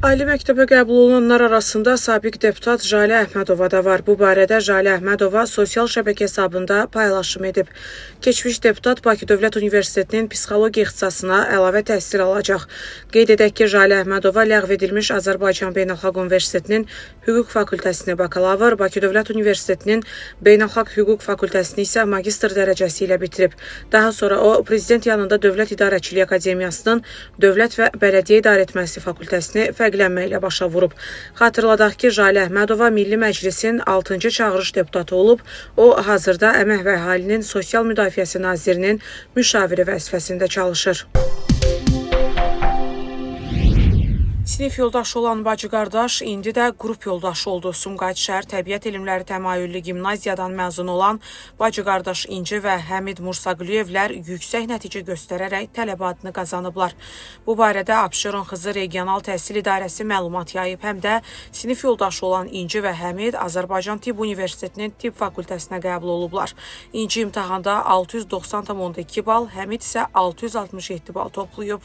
Ali məktəbə qəbul olunanlar arasında sabiq deputat Jalə Əhmədova da var. Bu barədə Jalə Əhmədova sosial şəbəkə hesabında paylaşım edib. Keçmiş deputat Bakı Dövlət Universitetinin psixologiya ixtisasına əlavə təhsil alacaq. Qeyd edək ki, Jalə Əhmədova ləğv edilmiş Azərbaycan Beynəlxalq Universitetinin Hüquq fakültəsini bakalavr, Bakı Dövlət Universitetinin Beynəlxalq Hüquq fakültəsini isə magistr dərəcəsi ilə bitirib. Daha sonra o, Prezident yanında Dövlət İdarəçiliyi Akademiyasının Dövlət və Bələdiyyə İdarəetməsi fakültəsini fərqlənmə ilə başa vurub. Xatırladaq ki, Jalə Əhmədova Milli Məclisin 6-cı çağırış deputatı olub. O, hazırda Əmək və Əhalinin Sosial Müdafiəsi Nazirinin müşaviri vəzifəsində çalışır. Sinif yoldaşı olan bacı-qardaş indi də qrup yoldaşı oldu. Sumqayıt şəhər Təbiət Elmləri təmayüllü gimnaziyadan məzun olan bacı-qardaş İnci və Həmid Mursaquliyevlər yüksək nəticə göstərərək tələbə adını qazanıblar. Bu barədə Abşeron Xızı Regional Təhsil İdarəsi məlumat yayıb. Həm də sinif yoldaşı olan İnci və Həmid Azərbaycan Tibb Universitetinin Tibb fakültəsinə qəbul olublar. İnci imtahanda 690,2 bal, Həmid isə 667 bal toplayıb.